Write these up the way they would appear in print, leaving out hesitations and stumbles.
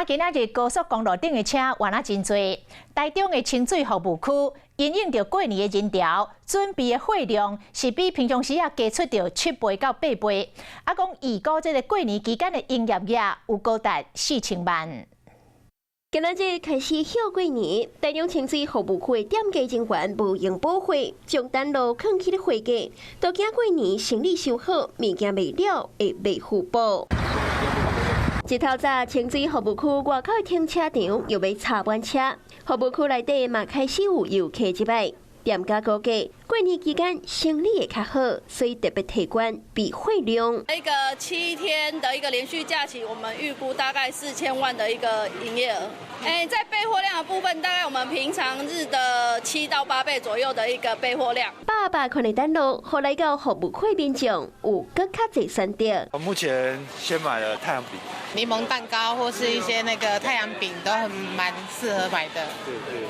啊，今仔日高速公路頂的車原來真濟。台中的清水服務區因應著過年的人潮，準備的貨量是比平常時仔加出著7倍到8倍。啊，講預估這個過年期間的營業額有高達4000萬。今仔日開始歇過年，台中清水服務區的店家人員無閒補貨，將單路囥去咧貨架，都驚過年生意收好，物件賣了會袂付補。一透早，清水服務區外口的停車場又欲插滿車，服務區內底嘛開始有遊客入來。店家估計過年期間生意會較好，所以特別提懸備貨量。一個7天的一個連續假期，我們預估大概4000萬的一個營業額。欸，在備貨量的部分，大概我們平常日的7到8倍左右的一個備貨量。百百款的單路，予來到服務區民眾有閣較濟選擇。目前先買了太陽餅、檸檬蛋糕或是一些那個太陽餅，都很蠻適合買的。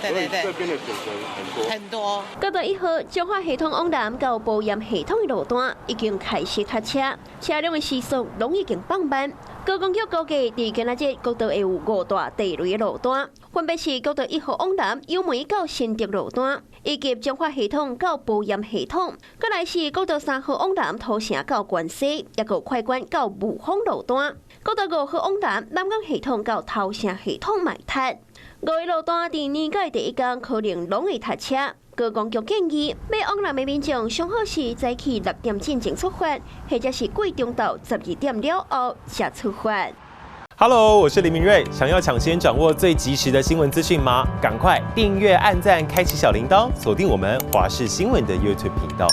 對對對，這邊的選擇很多很多。國道1號彰化系統往南到埔鹽系統的路段已經開始塞車，車輛的時速攏已經放慢。高公局估計，佇今仔日國道會有五大地雷的路段，分別是國道一號往南油門到新竹路段，以及彰化系統到埔鹽系統，閣來是國道3號往南土城到關西，抑閣快關到霧峰路段，國道5號往南南港系統到頭城系統嘛塞。五个路段佇年假第一工可能攏會塞車。高公局建議，欲往南的民眾上好是早起6點進前出發，或者是過中晝12點了後才出發。 Hello，我是林明瑞，想要搶先掌握最及時的新聞資訊嗎？趕快訂閱、按讚、開啟小鈴鐺，鎖定我們華視新聞的 YouTube 頻道。